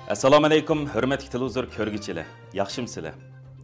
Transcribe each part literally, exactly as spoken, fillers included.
ئەسسالامۇئەلەيكۇم، ھۆرمەتلىك تېلېۋىزور كۆرگۈچىلەر، ياخشىمۇسىلەر؟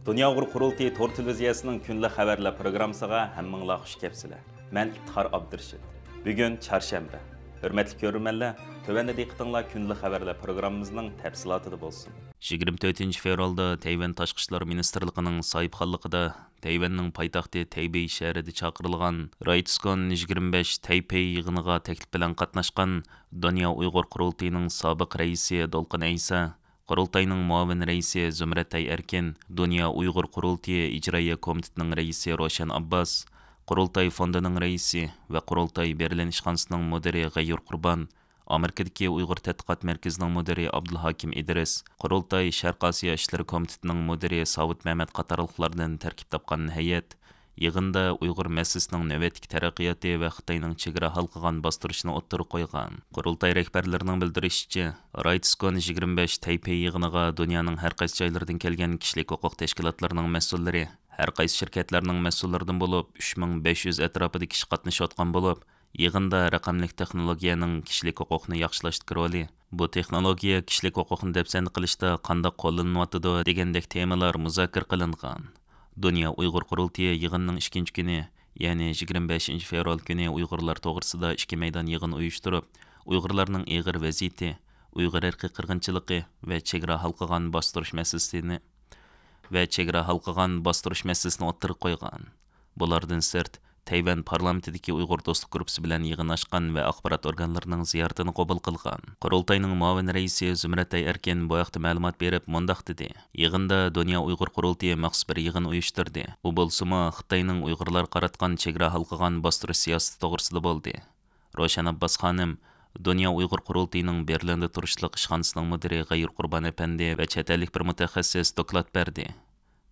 دۇنيا ئۇيغۇر قۇرۇلتىيى تور تېلېۋىزىيەسىنىڭ كۈندىلىك خەۋەرلەر پروگراممىسىغا ھەممىڭلار خۇش كەپسىلەر. مەن ئىپتىخار ئابدۇرېشىت. بۈگۈن چارشەنبە. ھۆرمەتلىك كۆرۈرمەنلەر، تۆۋەندە دىققىتىڭلار كۈندىلىك خەۋەرلەر پروگراممىمىزنىڭ تەپسىلاتىدا بولسۇن. يىگىرمە تۆتىنچى فېۋرالدا تەيۋەن تاشقى ئىشلار مىنىستىرلىقىنىڭ ساھىبخانلىقىدا تەيۋەننىڭ پايتەختى تەيبېي شەھىرىدە چاقىرىلغان رايتسكون يىگىرمە بەش تەيپېي يىغىنىغا تەكلىپ بىلەن قاتناشقان دۇنيا ئۇيغۇر قۇرۇلتىيىنىڭ سابىق رەئىسى دولقۇن ئەيسا، قۇرۇلتاينىڭ مۇئاۋىن رەئىسى زۇمرەتئاي ئەركىن، دۇنيا ئۇيغۇر قۇرۇلتىيى ئىجرائىيە كومىتېتىنىڭ رەئىسى روشەن ئابباس، قۇرۇلتاي فوندىنىڭ رەئىسى ۋە قۇرۇلتاي بېرلىن ئىشخانىسىنىڭ مۇدىرى غەيۇر قۇربان، ئامېرىكىدىكى ئۇيغۇر تەتقىقات مەركىزىنىڭ مۇدىرى ئابدۇلھاكىم ئىدرىس، قۇرۇلتاي شەرقىي ئاسىيا ئىشلىرى كومىتېتىنىڭ مۇدىرى ساۋۇت مەمەت قاتارلىقلاردىن تەركىب تاپقان ھەيئەت يىغىندا ئۇيغۇر مەسىلىسىنىڭ نۆۋەتتىكى تەرەققىياتى ۋە خىتاينىڭ چېگرا ھالقىغان باستۇرۇشىنى ئوتتۇرىغا قويغان. قۇرۇلتاي رەھبەرلىرىنىڭ بىلدۈرۈشىچە، رايتسكون يىگىرمە بەش تەيپېي يىغىنىغا دۇنيانىڭ ھەر قايسى جايلىرىدىن كەلگەن كىشىلىك ھوقۇق تەشكىلاتلىرىنىڭ مەسئۇللىرى، ھەر قايسى شىركەتلەرنىڭ مەسئۇللىرىدىن بولۇپ، ئۈچ مىڭ بەش يۈز ئەتراپىدا كىشى قاتنىشىۋاتقان بولۇپ، يىغىندا رەقەملىك تېخنولوگىيەنىڭ كىشىلىك ھوقۇقنى ياخشىلاشتىكى رولى، بۇ تېخنولوگىيە كىشىلىك ھوقۇقنى دەپسەندە قىلىشتا قانداق قوللىنىلىۋاتىدۇ دېگەندەك تېمىلار مۇزاكىرە قىلىنغان. دۇنيا ئۇيغۇر قۇرۇلتىيى يىغىننىڭ ئىككىنچى كۈنى، يەنى يىگىرمە بەشىنچى فېۋرال كۈنى ئۇيغۇرلار توغرىسىدا ئىككى مەيدان يىغىن ئۇيۇشتۇرۇپ، ئۇيغۇرلارنىڭ ئېغىر ۋەزىيىتى، ئۇيغۇر ئىرقىي قىرغىنچىلىقى ۋە چېگرا ھالقىغان باستۇرۇش مەسىلىسىنى، ۋە چېگرا ھالقىغان باستۇرۇش مەسىلىسىنى ئوتتۇرىغا قويغان. بۇلاردىن سىرت، تەيۋەن پارلامېنتىدىكى ئۇيغۇر دوستلۇق گۇرۇپپىسى بىلەن يىغىن ئاچقان ۋە ئاخبارات ئورگانلىرىنىڭ زىيارىتىنى قوبۇل قىلغان. قۇرۇلتاينىڭ مۇئاۋىن رەئىسى زۇمرەتئاي ئەركىن بۇ ھەقتە مەلۇمات بېرىپ، مۇنداق دېدى: يىغىندا دۇنيا ئۇيغۇر قۇرۇلتىيى مەخسۇس بىر يىغىن ئۇيۇشتۇردى. ئۇ بولسىمۇ خىتاينىڭ ئۇيغۇرلارغا قاراتقان چېگرا ھالقىغان باستۇرۇش سىياسىتى توغرىسىدا بولدى. روشەن ئابباس خانىم دۇنيا ئۇيغۇر قۇرۇلتىيىنىڭ بېرلىندا تۇرۇشلۇق ئىشخانىسىنىڭ مۇدىرى غەيۇر قۇربان ئەپەندى ۋە چەت ئەللىك بىر مۇتەخەسسىس دوكلات بەردى.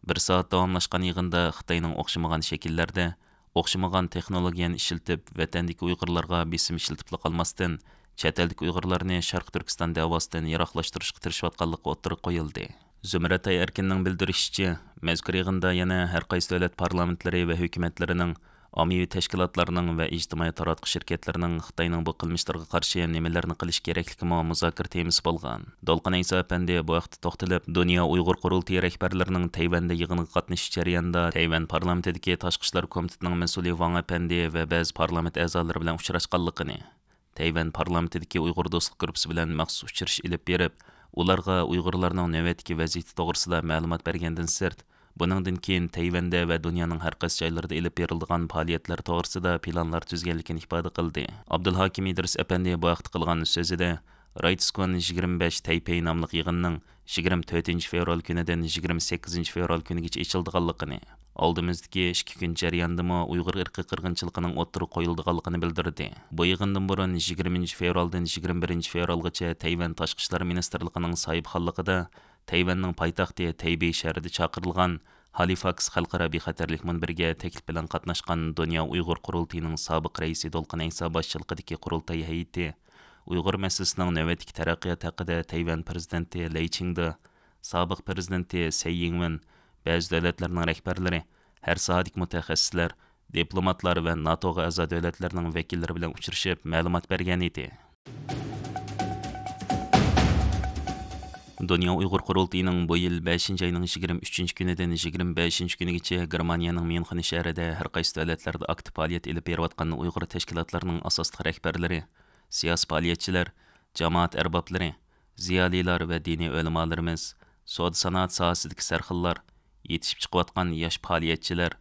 بىر سائەت داۋاملاشقان يىغىندا خىتاينىڭ ئوخشىمىغان شەكىللەردە، ئوخشىمىغان تېخنولوگىيەنى ئىشلىتىپ، ۋەتەندىكى ئۇيغۇرلارغا بېسىم ئىشلىتىپلا قالماستىن، چەت ئەلدىكى ئۇيغۇرلارنى شەرقىي تۈركىستان دەۋاسىدىن يىراقلاشتۇرۇشقا تىرىشىۋاتقانلىقى ئوتتۇرىغا قويۇلدى. زۇمرەتئاي ئەركىننىڭ بىلدۈرۈشىچە، مەزكۇر يىغىندا يەنە ھەر قايسى دۆلەت پارلامېنتلىرى ۋە ھۆكۈمەتلىرىنىڭ، ئاممىۋى تەشكىلاتلارنىڭ ۋە ئىجتىمائىي تاراتقۇ شىركەتلىرىنىڭ خىتاينىڭ بۇ قىلمىشلىرىغا قارشى نېمىلەرنى قىلىش كېرەكلىكىمۇ مۇزاكىرە تېمىسى بولغان. دولقۇن ئەيسا ئەپەندى بۇ ھەقتە توختىلىپ، دۇنيا ئۇيغۇر قۇرۇلتىيى رەھبەرلىرىنىڭ تەيۋەندە يىغىنغا قاتنىشىش جەريانىدا تەيۋەن پارلامېنتىدىكى تاشقى ئىشلار كومىتېتىنىڭ مەسئۇلى ۋاڭ ئەپەندى ۋە بەزى پارلامېنت ئەزالىرى بىلەن ئۇچراشقانلىقىنى، تەيۋەن پارلامېنتىدىكى ئۇيغۇر دوستلۇق گۇرۇپپىسى بىلەن مەخسۇس ئۇچرىشىش ئېلىپ بېرىپ، ئۇلارغا ئۇيغۇرلارنىڭ نۆۋەتتىكى ۋەزىيىتى توغرىسىدا مەلۇمات بەرگەندىن سىرت، بۇنىڭدىن كېيىن تەيۋەندە ۋە دۇنيانىڭ ھەر قايسى جايلىرىدا ئېلىپ بېرىلىدىغان پائالىيەتلەر توغرىسىدا پىلانلار تۈزگەنلىكىنى ئىپادە قىلدى. ئابدۇلھاكىم ئىدرىس ئەپەندى بۇ ھەقتە قىلغان سۆزىدە، رايتسكون يىگىرمە بەش تەيپېي ناملىق يىغىننىڭ يىگىرمە تۆتىنچى فېۋرال كۈنىدىن يىگىرمە سەككىزىنچى فېۋرال كۈنىگىچە ئېچىلىدىغانلىقىنى، ئالدىمىزدىكى ئىككى كۈن جەريانىدىمۇ ئۇيغۇر ئىرقىي قىرغىنچىلىقىنىڭ ئوتتۇرىغا قويۇلىدىغانلىقىنى بىلدۈردى. بۇ يىغىندىن بۇرۇن يىگىرمىنچى فېۋرالدىن يىگىرمە بىرىنچى فېۋرالغىچە تەيۋەن تاشقى ئىشلار مىنىستىرلىقىنىڭ ساھىبخانلىقىدا تەيۋەننىڭ پايتەختى تەيبېي شەھىرىدە چاقىرىلغان ھالىفاكس خەلقئارا بىخەتەرلىك مۇنبىرىگە تەكلىپ بىلەن قاتناشقان دۇنيا ئۇيغۇر قۇرۇلتىيىنىڭ سابىق رەئىسى دولقۇن ئەيسا باشچىلىقىدىكى قۇرۇلتاي ھەيئىتى ئۇيغۇر مەسىلىسىنىڭ نۆۋەتتىكى تەرەققىياتى ھەققىدە تەيۋەن پىرېزىدېنتى لەي چىڭدې، سابىق پىرېزىدېنتى سەي يىڭۋېن، بەزى دۆلەتلەرنىڭ رەھبەرلىرى، ھەر ساھەدىكى مۇتەخەسسىسلەر، دىپلوماتلار ۋە ناتوغا ئەزا دۆلەتلەرنىڭ ۋەكىللىرى بىلەن ئۇچرىشىپ، مەلۇمات بەرگەن ئىدى. دۇنيا ئۇيغۇر قۇرۇلتىيىنىڭ بۇ يىل بەشىنچى ئاينىڭ يىگىرمە ئۈچىنچى كۈنىدىن يىگىرمە بەشىنچى كۈنىگىچە گېرمانىيەنىڭ ميۇنخېن شەھىرىدە ھەر قايسى دۆلەتلەردە ئاكتىپ پائالىيەت ئېلىپ بېرىۋاتقان ئۇيغۇر تەشكىلاتلىرىنىڭ ئاساسلىق رەھبەرلىرى، سىياسىي پائالىيەتچىلەر، جامائەت ئەربابلىرى، زىيالىيلار ۋە دىنىي ئۆلىمالىرىمىز، سودا سانائەت ساھەسىدىكى سەرخىللار، يېتىشىپ چىقىۋاتقان ياش پائالىيەتچىلەر،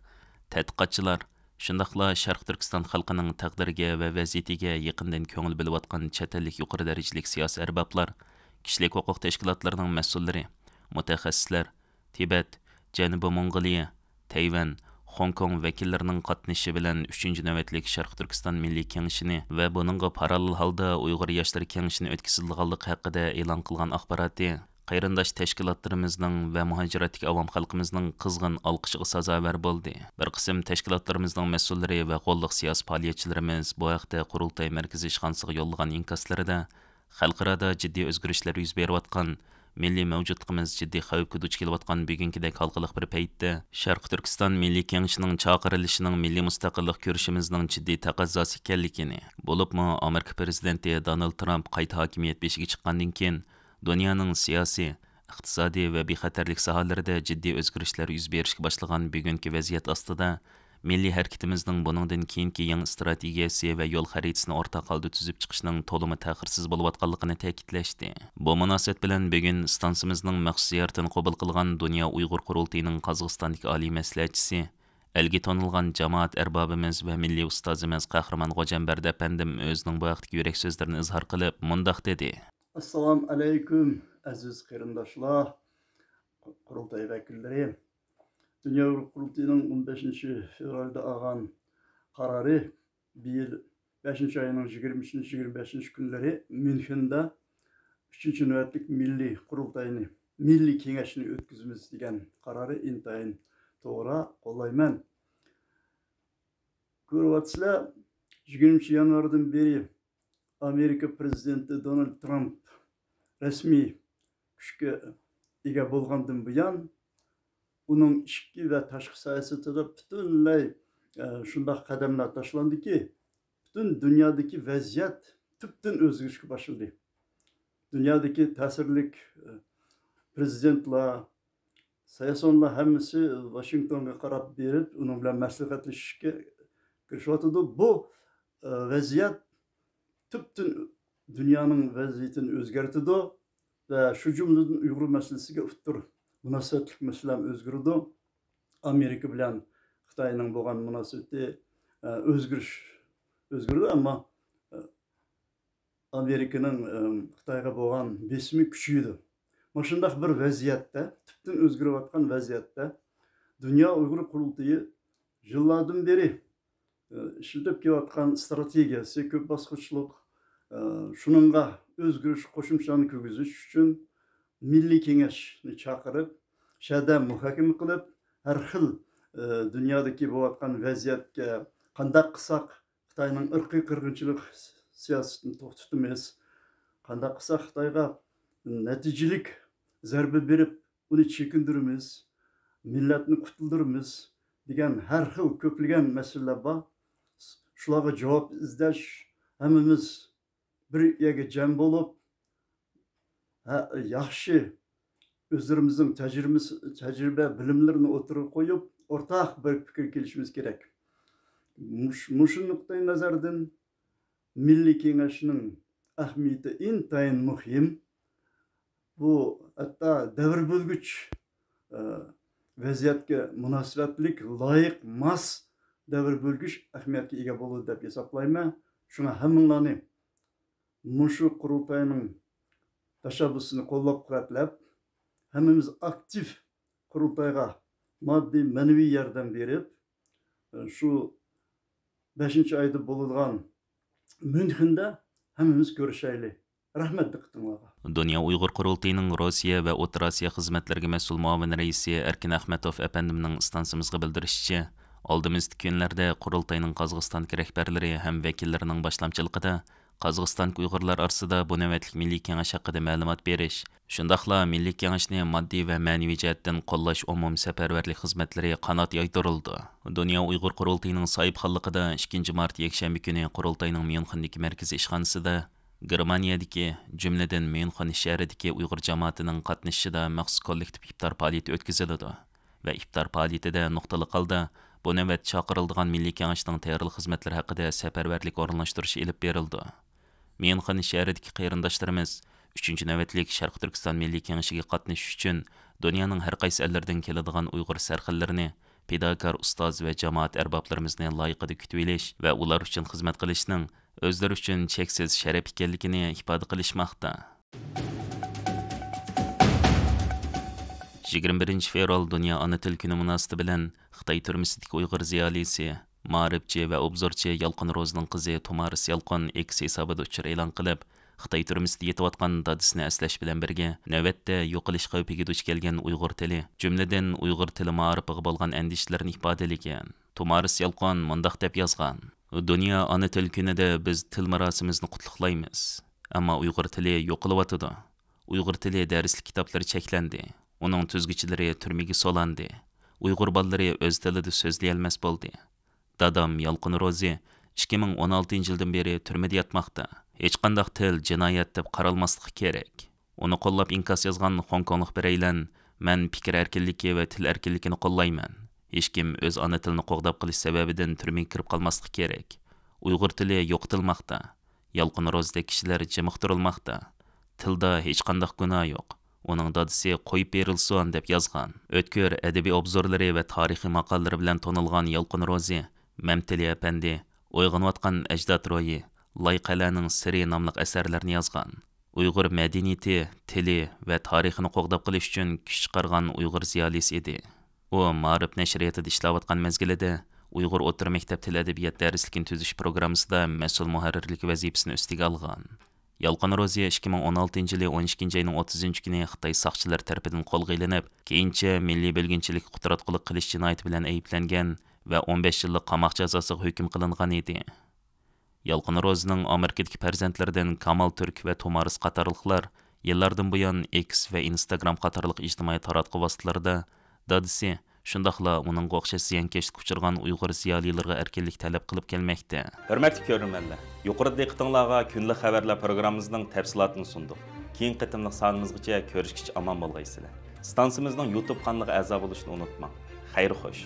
تەتقىقاتچىلار، شۇنداقلا شەرقىي تۈركىستان خەلقىنىڭ تەقدىرىگە ۋە ۋەزىيىتىگە يېقىندىن كۆڭۈل بۆلۈۋاتقان چەت ئەللىك يۇقىرى دەرىجىلىك سىياسىي ئەربابلار، كىشىلىك ھوقۇق تەشكىلاتلىرىنىڭ مەسئۇللىرى، مۇتەخەسسىسلەر، تىبەت، جەنۇبىي موڭغۇلىيە، تەيۋەن، خوڭكوڭ ۋەكىللىرىنىڭ قاتنىشىشى بىلەن ئۈچىنچى نۆۋەتلىك شەرقىي تۈركىستان مىللىي كېڭىشىنى ۋە بۇنىڭغا پاراللېل ھالدا ئۇيغۇر ياشلىرى كېڭىشىنى ئۆتكۈزۈلىدىغانلىقى ھەققىدە ئېلان قىلغان ئاخباراتى قېرىنداش تەشكىلاتلىرىمىزنىڭ ۋە مۇھاجىرەتتىكى ئاۋام خەلقىمىزنىڭ قىزغىن ئالقىشىغا سازاۋەر بولدى. بىر قىسىم تەشكىلاتلىرىمىزنىڭ مەسئۇللىرى ۋە غوللۇق سىياسىي پائالىيەتچىلىرىمىز بۇ ھەقتە قۇرۇلتاي مەركىزىي ئىشخانىسىغا يوللىغان ئىنكاسلىرىدا، خەلقئارادا جىددىي ئۆزگىرىشلەر يۈز بېرىۋاتقان، مىللىي مەۋجۇتلۇقىمىز جىددىي خەۋپكە دۇچ كېلىۋاتقان بۈگۈنكىدەك ھالقىلىق بىر پەيتتە، شەرقىي تۈركىستان مىللىي كېڭىشىنىڭ چاقىرىلىشىنىڭ مىللىي مۇستەقىللىق كۈرىشىمىزنىڭ جىددىي تەقەززاسى ئىكەنلىكىنى، بولۇپمۇ ئامېرىكا پىرېزىدېنتى دونالد ترامپ قايتا ھاكىمىيەت بېشىغا چىققاندىن كېيىن، دۇنيانىڭ سىياسىي، ئىقتىسادىي ۋە بىخەتەرلىك ساھەلىرىدە جىددىي ئۆزگىرىشلەر يۈز بېرىشكە باشلىغان بۈگۈنكى ۋەزىيەت ئاستىدا، مىللىي ھەرىكىتىمىزنىڭ بۇنىڭدىن كېيىنكى يېڭى ئىستراتېگىيەسى ۋە يول خەرىتىسىنى ئورتاق ھالدا تۈزۈپ چىقىشنىڭ تولىمۇ تەخىرسىز بولۇۋاتقانلىقىنى تەكىتلەشتى. بۇ مۇناسىۋەت بىلەن بۈگۈن ئىستانسىمىزنىڭ مەخسۇس زىيارىتىنى قوبۇل قىلغان دۇنيا ئۇيغۇر قۇرۇلتىيىنىڭ قازاقىستاندىكى ئالىي مەسلىھەتچىسى، ئەلگە تونۇلغان جامائەت ئەربابىمىز ۋە مىللىي ئۇستازىمىز قەھرىمان غوجامبەردى ئەپەندىم ئۆزىنىڭ بۇ ھەقتىكى يۈرەك سۆزلىرىنى ئىزھار قىلىپ، مۇنداق دېدى. ئەسسالامۇ ئەلەيكۇم، ئەزىز قېرىنداشلار، قۇرۇلتاي ۋەكىللىرى. دۇنيا ئۇيغۇر قۇرۇلتىيىنىڭ ئون بەشىنچى فېۋرالدا ئالغان قارارى، بىيىل بەشىنچى ئاينىڭ يىگىرمە ئۈچىنچى، يىگىرمە بەشىنچى كۈنلىرى ميۇنخېندا ئۈچىنچى نۆۋەتلىك مىللىي قۇرۇلتاينى، مىللىي كېڭەشنى ئۆتكۈزىمىز دېگەن قارارى ئىنتايىن توغرا، قوللايمەن. كۆرۈۋاتىسىلەر، يىگىرمىنچى يانۋاردىن بېرى ئامېرىكا پىرېزىدېنتى دونالد ترامپ رەسمىي كۈچكە ئىگە بولغاندىن بۇيان، ئۇنىڭ ئىچكى ۋە تاشقى سىياسىتىدا پۈتۈنلەي، ئە، شۇنداق قەدەملەر تاشلاندىكى، پۈتۈن دۇنيادىكى ۋەزىيەت تۈپتىن ئۆزگىرىشكە باشلىدى. دۇنيادىكى تەسىرلىك، ئە، پىرېزىدېنتلار، ساياسىيونلار ھەممىسى ۋاشىنگتونغا قاراپ بېرىپ، ئۇنىڭ بىلەن مەسلىھەتلىشىشكە كىرىشىۋاتىدۇ. بۇ، ئە، ۋەزىيەت تۈپتىن دۇنيانىڭ ۋەزىيىتىنى ئۆزگەرتىدۇ ۋە شۇ جۈملىدىن ئۇيغۇر مەسىلىسىگە ئۇتتۇر مۇناسىۋەتلىك مەسىلە ھەم ئۆزگىرىدۇ. ئامېرىكا بىلەن خىتاينىڭ بولغان مۇناسىۋىتى، ئە، ئۆزگىرىش، ئۆزگىرىدۇ، ئەمما، ئە، ئامېرىكىنىڭ، ئە، خىتايغا بولغان بېسىمى كۈچىيىدۇ. مۇشۇنداق بىر ۋەزىيەتتە، تۈپتىن ئۆزگىرىۋاتقان ۋەزىيەتتە، دۇنيا ئۇيغۇر قۇرۇلتىيى يىللاردىن بېرى ئىشلىتىپ كېلىۋاتقان ئىستراتېگىيەسى كۆپ باسقۇچلۇق، شۇنىڭغا ئۆزگىرىش، قوشۇمچىلارنى كىرگۈزۈش ئۈچۈن مىللىي كېڭەشنى چاقىرىپ، شەدە مۇھاكىمە قىلىپ، ھەر خىل دۇنيادىكى بولۇۋاتقان ۋەزىيەتكە قانداق قىلساق خىتاينىڭ ئىرقىي قىرغىنچىلىق سىياسىتىنى توختىتىمىز، قانداق قىلساق خىتايغا نەتىجىلىك زەربە بېرىپ، ئۇنى چېكىندۈرىمىز، مىللەتنى قۇتۇلدۇرىمىز دېگەن ھەر خىل كۆپلىگەن مەسىلىلەر بار. شۇلارغا جاۋاب ئىزدەش، ھەممىمىز بىر يەرگە جەم بولۇپ، ھە، ياخشى ئۆزلىرىمىزنىڭ تەجرىبىمىز، تەجرىبە، بىلىملىرىنى ئوتتۇرىغا قويۇپ، ئورتاق بىر پىكىر كېلىشىمىز كېرەك. مۇش-، مۇشۇ نۇقتىئى نەزەردىن مىللىي كېڭەشنىڭ ئەھمىيىتى ئىنتايىن مۇھىم. بۇ ھەتتا دەۋر بۆلگۈچ، ئە، ۋەزىيەتكە مۇناسىۋەتلىك، لايىق، ماس دەۋر بۆلگۈچ ئەھمىيەتكە ئىگە بولىدۇ دەپ ھېسابلايمەن. شۇڭا ھەممىڭلارنى مۇشۇ قۇرۇلتاينىڭ تەشەببۇسىنى قوللاپ-قۇۋۋەتلەپ، ھەممىمىز ئاكتىپ قۇرۇلتايغا ماددىي، مەنىۋى ياردەم بېرىپ، شۇ بەشىنچى ئايدا بولىدىغان ميۇنخېندا ھەممىمىز كۆرۈشەيلى. رەھمەت دىققىتىڭلارغا. دۇنيا ئۇيغۇر قۇرۇلتىيىنىڭ روسىيە ۋە ئوتتۇرا ئاسىيا خىزمەتلىرىگە مەسئۇل مۇئاۋىن رەئىسى ئەركىن ئەخمەتوف ئەپەندىمنىڭ ئىستانسىمىزغا بىلدۈرۈشىچە، ئالدىمىزدىكى كۈنلەردە قۇرۇلتاينىڭ قازاقىستاندىكى رەھبەرلىرى ھەم ۋەكىللىرىنىڭ باشلامچىلىقىدا قازاقىستاندىكى ئۇيغۇرلار ئارىسىدا بۇ نۆۋەتلىك مىللىي كېڭەش ھەققىدە مەلۇمات بېرىش، شۇنداقلا مىللىي كېڭەشنى ماددىي ۋە مەنىۋى جەھەتتىن قوللاش ئومۇمسەپەرۋەرلىك خىزمەتلىرى قانات يايدۇرۇلىدۇ. دۇنيا ئۇيغۇر قۇرۇلتىيىنىڭ ساھىبخانلىقىدا ئىككىنچى مارت يەكشەنبە كۈنى قۇرۇلتاينىڭ ميۇنخېندىكى مەركىزىي ئىشخانىسىدا گېرمانىيەدىكى، جۈملىدىن ميۇنخېن شەھىرىدىكى ئۇيغۇر جامائىتىنىڭ قاتنىشىشىدا مەخسۇس كوللېكتىپ ئىپتار پائالىيىتى ئۆتكۈزۈلىدۇ ۋە ئىپتار پائالىيىتىدە نۇقتىلىق ھالدا بۇ نۆۋەت چاقىرىلىدىغان مىللىي كېڭەشنىڭ تەييارلىق خىزمەتلىرى ھەققىدە سەپەرۋەرلىك ئورۇنلاشتۇرۇشى ئېلىپ بېرىلىدۇ. ميۇنخېن شەھىرىدىكى قېرىنداشلىرىمىز ئۈچىنچى نۆۋەتلىك شەرقىي تۈركىستان مىللىي كېڭىشىگە قاتنىشىش ئۈچۈن دۇنيانىڭ ھەر قايسى ئەللىرىدىن كېلىدىغان ئۇيغۇر سەرخىللىرىنى، پىداكار ئۇستاز ۋە جامائەت ئەربابلىرىمىزنى لايىقىدا كۈتۈۋېلىش ۋە ئۇلار ئۈچۈن خىزمەت قىلىشنىڭ ئۆزلىرى ئۈچۈن چەكسىز شەرەپ ئىكەنلىكىنى ئىپادە قىلىشماقتا. يىگىرمە بىرىنچى فېۋرال دۇنيا ئانا تىل كۈنى مۇناسىۋىتى بىلەن خىتاي تۈرمىسىدىكى ئۇيغۇر زىيالىيسى، مائارىپچى ۋە ئوبزورچى يالقۇن روزىنىڭ قىزى تۇمارىس يالقۇن ئېكس ھېسابىدا ئۇچۇر ئېلان قىلىپ، خىتاي تۈرمىسىدە يېتىۋاتقان دادىسىنى ئەسلەش بىلەن بىرگە، نۆۋەتتە يوقىلىش خەۋپىگە دۇچ كەلگەن ئۇيغۇر تىلى، جۈملىدىن ئۇيغۇر تىلى مائارىپىغا بولغان ئەندىشىلىرىنى ئىپادىلىگەن. تۇمارىس يالقۇن مۇنداق دەپ يازغان: دۇنيا ئانا تىل كۈنىدە بىز تىل مىراسىمىزنى قۇتلۇقلايمىز. ئەمما ئۇيغۇر تىلى يوقىلىۋاتىدۇ. ئۇيغۇر تىلى دەرسلىك كىتابلىرى چەكلەندى. ئۇنىڭ تۈزگۈچىلىرى تۈرمىگە سولاندى. ئۇيغۇر بالىلىرى ئۆز تىلىدا سۆزلىيەلمەس بولدى. دادام يالقۇن روزى ئىككى مىڭ ئون ئالتىنچى يىلدىن بېرى تۈرمىدە ياتماقتا. ھېچقانداق تىل جىنايەت دەپ قارالماسلىقى كېرەك. ئۇنى قوللاپ ئىنكاس يازغان خوڭكوڭلۇق بىرەيلەن، مەن پىكىر ئەركىنلىكى ۋە تىل ئەركىنلىكىنى قوللايمەن. ھېچكىم ئۆز ئانا تىلىنى قوغداپ قېلىش سەۋەبىدىن تۈرمىگە كىرىپ قالماسلىقى كېرەك. ئۇيغۇر تىلى يوقىتىلماقتا. يالقۇن روزىدەك كىشىلەر جىمىقتۇرۇلماقتا. تىلدا ھېچقانداق گۇناھ يوق. ئۇنىڭ دادىسى قويۇپ بېرىلسۇن، دەپ يازغان. ئۆتكۈر ئەدەبىي ئوبزورلىرى ۋە تارىخىي ماقالىلىرى بىلەن تونۇلغان يالقۇن روزى، مەمتىلى ئەپەندى، ئويغىنىۋاتقان ئەجداد روھى، لاي قەلئەنىڭ سىرى ناملىق ئەسەرلەرنى يازغان. ئۇيغۇر مەدەنىيىتى، تىلى ۋە تارىخىنى قوغداپ قېلىش ئۈچۈن كۈچ چىقارغان ئۇيغۇر زىيالىيسى ئىدى. ئۇ مائارىپ نەشرىياتىدا ئىشلەۋاتقان مەزگىلىدە ئۇيغۇر ئوتتۇرا مەكتەپ تىل ئەدەبىيات دەرسلىكىنى تۈزۈش پروگراممىسىدا مەسئۇل مۇھەررىرلىك ۋەزىپىسىنى ئۈستىگە ئالغان. يالقۇن روزى ئىككى مىڭ ئون ئالتىنچى يىلى ئون ئىككىنچى ئاينىڭ ئوتتۇزىنچى كۈنى خىتاي ساقچىلىرى تەرىپىدىن قولغا ئېلىنىپ، كېيىنچە مىللىي بۆلگۈنچىلىككە قۇتراتقۇلۇق قىلىش جىنايىتى بىلەن ئەيىبلەنگەن ۋە ئون بەش يىللىق قاماق جازاسىغا ھۆكۈم قىلىنغان ئىدى. يالقۇن روزىنىڭ ئامېرىكىدىكى پەرزەنتلىرىدىن كامال تۈرك ۋە تومارىس قاتارلىقلار يىللاردىن بۇيان ئېكس ۋە ئىنستاگرام قاتارلىق ئىجتىمائىي تاراتقۇ ۋاسىتىلىرىدا دادىسى، شۇنداقلا ئۇنىڭغا ئوخشاش زىيانكەشلىككە ئۇچرىغان ئۇيغۇر زىيالىيلىرىغا ئەركىنلىك تەلەپ قىلىپ كەلمەكتە. ھۆرمەتلىك كۆرۈرمەنلەر، يۇقىرىدا دىققىتىڭلارغا كۈندىلىك خەۋەرلەر پروگراممىمىزنىڭ تەپسىلاتىنى سۇندۇق. كېيىنكى قېتىملىق سانىمىزغىچە كۆرۈشكىچە ئامان بولغايسىلەر. ستانسىمىزنىڭ يۇتۇب قانىلىغا ئەزا بولۇشنى ئۇنتۇماڭ. خەير خوش.